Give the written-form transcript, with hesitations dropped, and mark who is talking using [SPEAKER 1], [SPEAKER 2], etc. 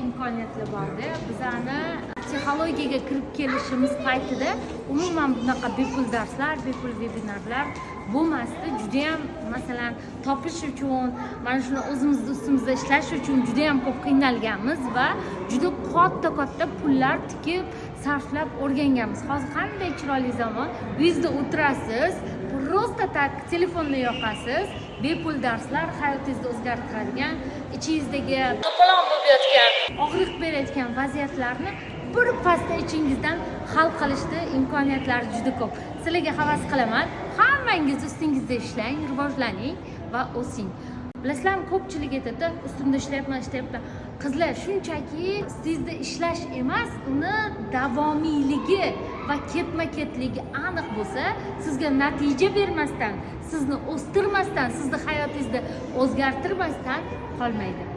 [SPEAKER 1] Imkoniyatlar borda. Bizani psixologiyaga kirib kelishimiz paytida umuman bunaqa bepul darslar, bepul vebinarlar bo'lmasdi. Judayam, masalan, topish uchun, mana shuni o'zimizni ustimizda ishlash uchun judayam ko'p qiynalganmiz va juda katta katta pullar tikib, sarflab o'rganganmiz. Hozir qanday chiroyli zamon! Uyingizda o'tirasiz, просто так telefonni yoqasiz, bepul darslar, hayotingizni o'zgartiradigan, ichingizdagi to'polon bo'lib yotgan, og'riq berayotgan vaziyatlarni bir pasda ichingizdan hal qilishni imkoniyatlari juda ko'p. Sizlarga havas qilaman, hammangiz ustingizda ishlang, rivojlaning va o'sing. Bilasizlarmi, ko'pchilik aytadi: "Ustimda ishlayapman, ishlayapman". Qizlar, shunchaki ustingizda ishlash emas, uni davomiyligi va ketma ketligi aniq bo'lsa, sizga natija bermasdan, sizni o'stirmasdan, sizni hayotingizni o'zgartirmasdan qolmaydi.